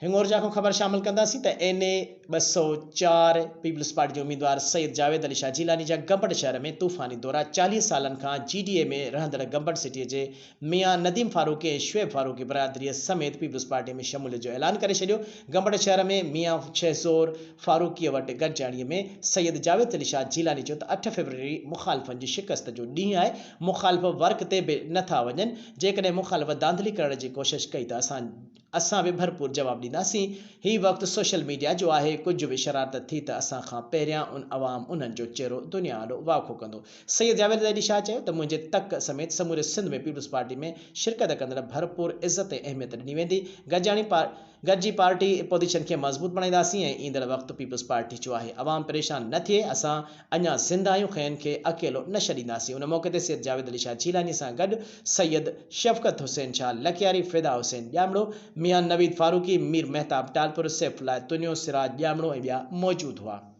هڱورجا کان خبر شامل ڪنداسين ته اين اي 204 پيپلز پارٽي جي اميدوار سيد جاويد علي شاهه جيلاني جا گمبٽ شهر ۾ طوفاني دورا 40 سالن کان جي ڊي اي ۾ رهندڙ گمبٽ سٽي جي ميان نديم فاروقي ۽ شعيب فاروقي برادري سميت پيپلز پارٽي ۾ شموليت جو اعلان ڪري ڇڏيو گمبٽ شهر ۾ ميان شهزور فاروقي وٽ گڏجاڻي ۾ سيد جاويد علي شاهه جيلاني چيو ته 8 فيبروري مخالفن جي شڪست جو ڏينهن آهي مخالف ورڪ تي به نه ٿا وڃن جيڪڏهن مخالف ڌانڌلي ڪرڻ جي ڪوشش ڪئي ته اسان اسان به ڀرپور جواب ڏينداسين، هي وقت سوشل ميڊيا جو آهي، ڪجهه به شرارت ٿي ته اسان کان پهريان ان عوام انهن جو چهرو دنيا آڏو واکو ڪندو. سيد جاويد علي شاهه چيو ته منهنجي تڪ سميت سموري سنڌ ۾ پيپلز پارٽي ۾ شرڪت ڪندڙ ڀرپور عزت ۽ اهميت ڏني ويندي، گڏجاڻي گڏجي پارٽي اپوزيشن کي مضبوط بڻائينداسين ۽ ايندڙ وقت پيپلز پارٽي جو آهي، عوام پريشان نه ٿئي، اسان اڃا زنده آهيون خين کي اڪيلو نه ڇڏينداسين ان موقعي تي سيد جاويد علي شاهه جيلاني سان گڏ سيد شفقت حسين شاهه لڪياري، فدا حسين ڄامڙو، ميان نويد فاروقي، مير مهتاب ٽالپر، سيف الله تنيو، سراج ڄامڙو ۽ ٻيا موجود هئا.